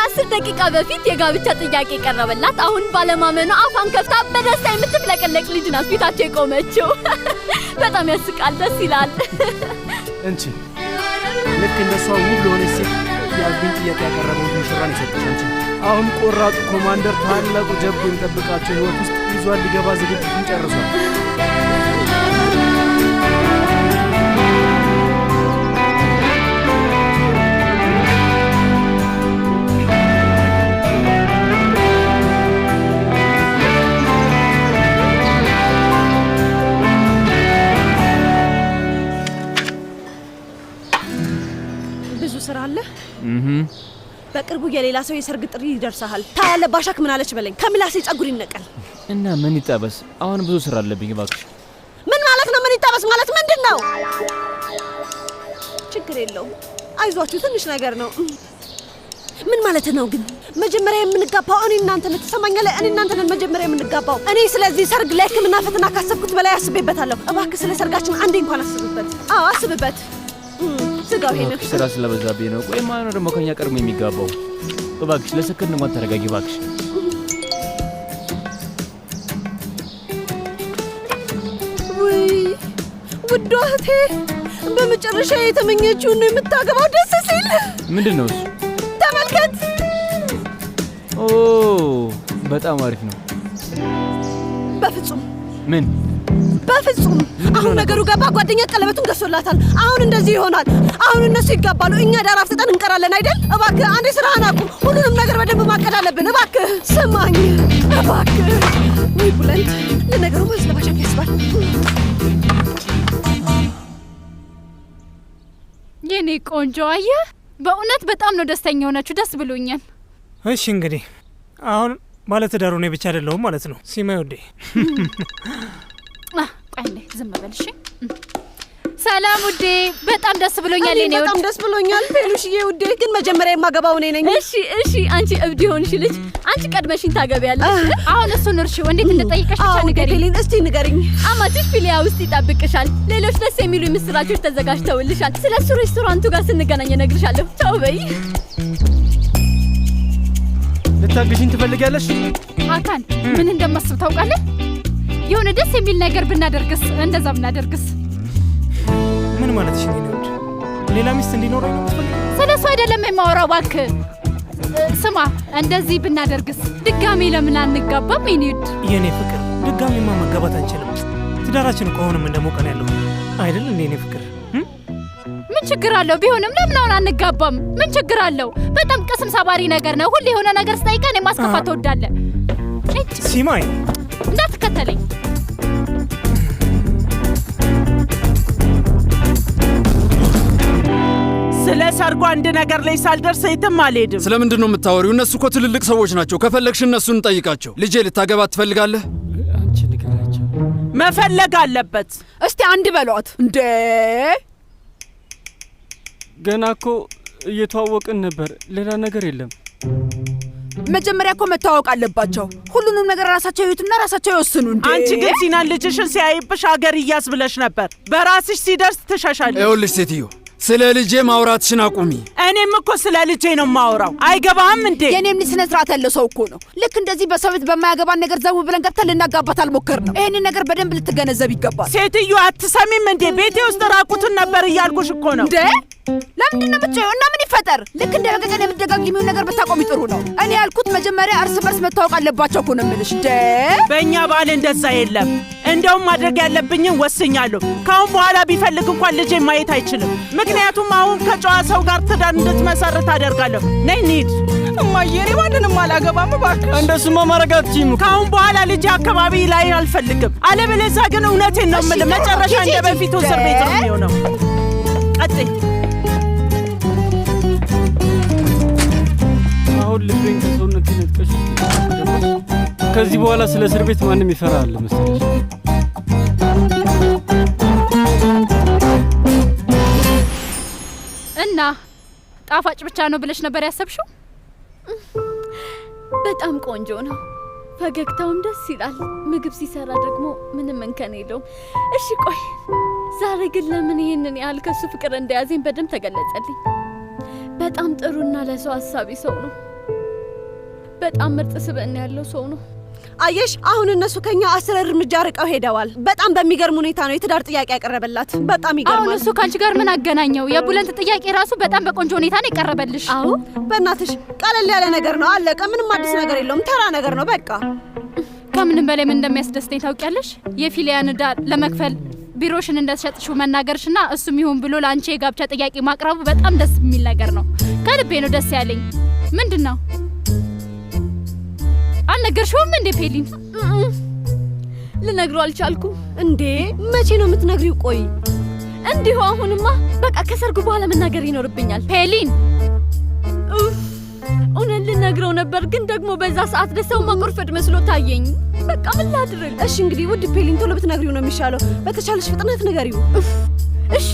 ከ10 ደቂቃ በፊት የጋብቻ ጥያቄ የቀረበላት፣ አሁን ባለማመኗ አፏን ከፍታ በደስታ የምትፍለቀለቅ ልጅ ናት ፊታቸው የቆመችው። በጣም ያስቃል፣ ደስ ይላል። እንቺ፣ ልክ እንደሷ ውብ ለሆነች ሴት የአግቢኝ ጥያቄ ያቀረበውን ሙሽራን የሰጠሽ አንቺ። አሁን ቆራጡ ኮማንደር ታላቁ ጀብዱ የሚጠብቃቸው ህይወት ውስጥ ይዟት ሊገባ ዝግጅቱን ጨርሷል። ብዙ ስራ አለ። በቅርቡ የሌላ ሰው የሰርግ ጥሪ ይደርሰሃል። ታያለህ። ባሻክ ምን አለች በለኝ። ከምላሴ ጸጉር ይነቀል። እና ምን ይጠበስ? አሁን ብዙ ስራ አለብኝ እባክሽ። ምን ማለት ነው? ምን ይጠበስ ማለት ምንድን ነው? ችግር የለውም። አይዟችሁ፣ ትንሽ ነገር ነው። ምን ማለት ነው ግን? መጀመሪያ የምንጋባው እኔ እናንተ ነን። ትሰማኛለህ? እኔ እናንተ ነን መጀመሪያ የምንጋባው። እኔ ስለዚህ ሰርግ ለሕክምና ፈተና ካሰብኩት በላይ አስቤበታለሁ። እባክህ ስለ ሰርጋችን አንዴ እንኳን አስብበት። አዎ፣ አስብበት። ስጋው ይሄ ነው። እባክሽ፣ ስራ ስለበዛብኝ ነው። ቆይ፣ ማነው ደግሞ ከኛ ቀድሞ የሚጋባው? እባክሽ ለሰከንድ እንኳን ተረጋጊ እባክሽ። ውይ ውዷ እህቴ፣ በመጨረሻ የተመኘችውን ነው የምታገባው። ደስ ሲል። ምንድን ነው እሱ? ተመልከት። ኦ፣ በጣም አሪፍ ነው። በፍጹም። ምን? በፍጹም። አሁን ነገሩ ገባ። ጓደኛ ቀለበቱን ገዝቶላታል። አሁን እንደዚህ ይሆናል። አሁን እነሱ ይጋባሉ፣ እኛ ዳር አፍጥጠን እንቀራለን አይደል? እባክህ አንዴ ስራህን አቁም። ሁሉንም ነገር በደንብ ማቀድ አለብን። እባክህ ስማኝ፣ እባክህ። ወይ ቡለንት፣ ለነገሩ ማስለባሻክ ያስባል። የኔ ቆንጆ፣ አየህ፣ በእውነት በጣም ነው ደስተኛ የሆነችው። ደስ ብሎኛል። እሺ፣ እንግዲህ አሁን ባለትዳሩ እኔ ብቻ አይደለሁም ማለት ነው። ሲማይ ውዴ። ቆይ አንዴ ዝም በል እሺ። ሰላም ውዴ፣ በጣም ደስ ብሎኛል። እኔም የኔ በጣም ውድ። ደስ ብሎኛል ፔሉሽዬ ውዴ። ግን መጀመሪያ የማገባው እኔ ነኝ። እሺ፣ አንቺ እብድ የሆንሽ ልጅ፣ አንቺ ቀድመሽኝ ታገቢያለሽ። አሁን እሱን እርሺው፣ እንዴት እንደጠየቀሽ ብቻ አዎ ውዴ። ንገሪኝ። ፔሊን፣ እስቲ ንገሪኝ። አማችሽ ፊሊያ ውስጥ ይጠብቅሻል። ሌሎች ደስ የሚሉ ምስራቾች ተዘጋጅተውልሻል። ስለ እሱ ሬስቶራንቱ ጋር ስንገናኝ እነግርሻለሁ። ቻው በይ። ልታግዥኝ ትፈልጊያለሽ? ሀካን፣ ምን እንደማስብ ታውቃለህ? የሆነ ደስ የሚል ነገር ብናደርግስ? እንደዛ ብናደርግስ? ምን ማለትሽ ነው የኔ ውድ? ሌላ ሚስት እንዲኖረኝ ነው የምትፈልጊው? ስለ እሱ አይደለም የማወራው እባክህ። ስማ፣ እንደዚህ ብናደርግስ? ድጋሜ ለምን አንጋባም የኔ ውድ? የኔ ፍቅር፣ ድጋሚማ መጋባት አንችልም። ትዳራችን እኮ አሁንም እንደሞቀን ያለው አይደል እንዴ የኔ ፍቅር? ምን ችግር አለው? ቢሆንም ለምን አሁን አንጋባም? ምን ችግር አለው? በጣም ቅስም ሰባሪ ነገር ነው። ሁሌ የሆነ ነገር ስጠይቀን የማስከፋት ትወዳለህ። እጭ! ሲማይ። እንዳትከተለኝ። ስለ ሰርጉ አንድ ነገር ላይ ሳልደርስ የትም አልሄድም። ስለምንድን ነው የምታወሪው? እነሱ እኮ ትልልቅ ሰዎች ናቸው። ከፈለግሽ እነሱን እንጠይቃቸው። ልጄ፣ ልታገባ ትፈልጋለህ? አንቺ ንገራቸው። መፈለግ አለበት። እስቲ አንድ በሏት እንዴ! ገና እኮ እየተዋወቅን ነበር። ሌላ ነገር የለም። መጀመሪያ እኮ መተዋወቅ አለባቸው። ሁሉንም ነገር ራሳቸው ይዩትና ራሳቸው ይወስኑ። እንዴ! አንቺ ግን ሲናን ልጅሽን ሲያይብሽ አገር እያዝ ብለሽ ነበር። በራስሽ ሲደርስ ትሸሻለሽ። ይኸውልሽ ሴትዮ፣ ስለ ልጄ ማውራትሽን አቁሚ። እኔም እኮ ስለ ልጄ ነው የማወራው። አይገባህም እንዴ? የኔም ልጅ ስነ ስርዓት ያለው ሰው እኮ ነው። ልክ እንደዚህ በሰው ቤት በማያገባን ነገር ዘው ብለን ገብተን ልናጋባት አልሞከርንም። ይህንን ነገር በደንብ ልትገነዘብ ይገባል። ሴትዮ፣ አትሰሚም እንዴ? ቤቴ ውስጥ ራቁትን ነበር እያልኩሽ እኮ ነው። እንዴ፣ ለምንድን ነው የምትጮይው? እና ምን ይፈጠር? ልክ እንደ በቀቀን የምትደጋግሚውን ነገር ብታቆሚ ጥሩ ነው። እኔ ያልኩት መጀመሪያ እርስ በርስ መታወቅ አለባቸው እኮ ነው የምልሽ። እንዴ! በእኛ ባህል እንደዛ የለም። እንደውም ማድረግ ያለብኝን ወስኛለሁ። ከአሁን በኋላ ቢፈልግ እንኳን ልጄ ማየት አይችልም። ምክንያቱም አሁን ከጨዋ ሰው ጋር ትዳር እንድትመሰርት አደርጋለሁ። ነይ እንሂድ። እማዬ፣ እኔ ማንንም አላገባም እባክሽ። እንደሱማ ማድረግ አትችይም እኮ። ከአሁን በኋላ ልጄ አካባቢ ላይ አልፈልግም። አለበለዚያ ግን እውነቴን ነው የምልህ፣ መጨረሻ እንደ በፊቱ እስር ቤት ነው የሚሆነው። ቀጥይ። አሁን ልቤን ከሰውነቴ ነጥቀሽ ገባሽ? ከዚህ በኋላ ስለ እስር ቤት ማንም ይፈራ አለ መሰለሽ? እና ጣፋጭ ብቻ ነው ብለሽ ነበር ያሰብሽው? በጣም ቆንጆ ነው። ፈገግታውም ደስ ይላል። ምግብ ሲሰራ ደግሞ ምንም እንከን የለውም። እሺ ቆይ፣ ዛሬ ግን ለምን ይህንን ያህል ከሱ ፍቅር እንደያዘኝ በደንብ ተገለጸልኝ። በጣም ጥሩና ለሰው አሳቢ ሰው ነው። በጣም ምርጥ ስብዕና ያለው ሰው ነው። አየሽ፣ አሁን እነሱ ከኛ 10 እርምጃ ርቀው ሄደዋል። በጣም በሚገርም ሁኔታ ነው የትዳር ጥያቄ ያቀረበላት። በጣም ይገርማል። አሁን እሱ ከአንቺ ጋር ምን አገናኘው? የቡለንት ጥያቄ ራሱ በጣም በቆንጆ ሁኔታ ነው የቀረበልሽ። አዎ በእናትሽ ቀለል ያለ ነገር ነው። አለቀ። ምንም አዲስ ነገር የለውም። ተራ ነገር ነው በቃ። ከምንም በላይ ምን እንደሚያስደስተኝ ታውቂያለሽ? የፊሊያን ዕዳ ለመክፈል ቢሮሽን እንደተሸጥሽው መናገርሽና እሱም ይሁን ብሎ ለአንቺ የጋብቻ ጥያቄ ማቅረቡ በጣም ደስ የሚል ነገር ነው። ከልቤ ነው ደስ ያለኝ። ምንድን ነው አልነገርሽውም እንዴ ፔሊን? ልነግረው አልቻልኩም። እንዴ መቼ ነው የምትነግሪው? ቆይ እንዲሁ አሁንማ በቃ ከሰርጉ በኋላ መናገር ይኖርብኛል። ፔሊን ኡፍ፣ እውነት ልነግረው ነበር፣ ግን ደግሞ በዛ ሰዓት ደስታው ማኮርፈድ መስሎ ታየኝ። በቃ ምን ላድርግ? እሺ እንግዲህ ውድ ፔሊን ቶሎ ብትነግሪው ነው የሚሻለው። በተቻለሽ ፍጥነት ንገሪው። እሺ።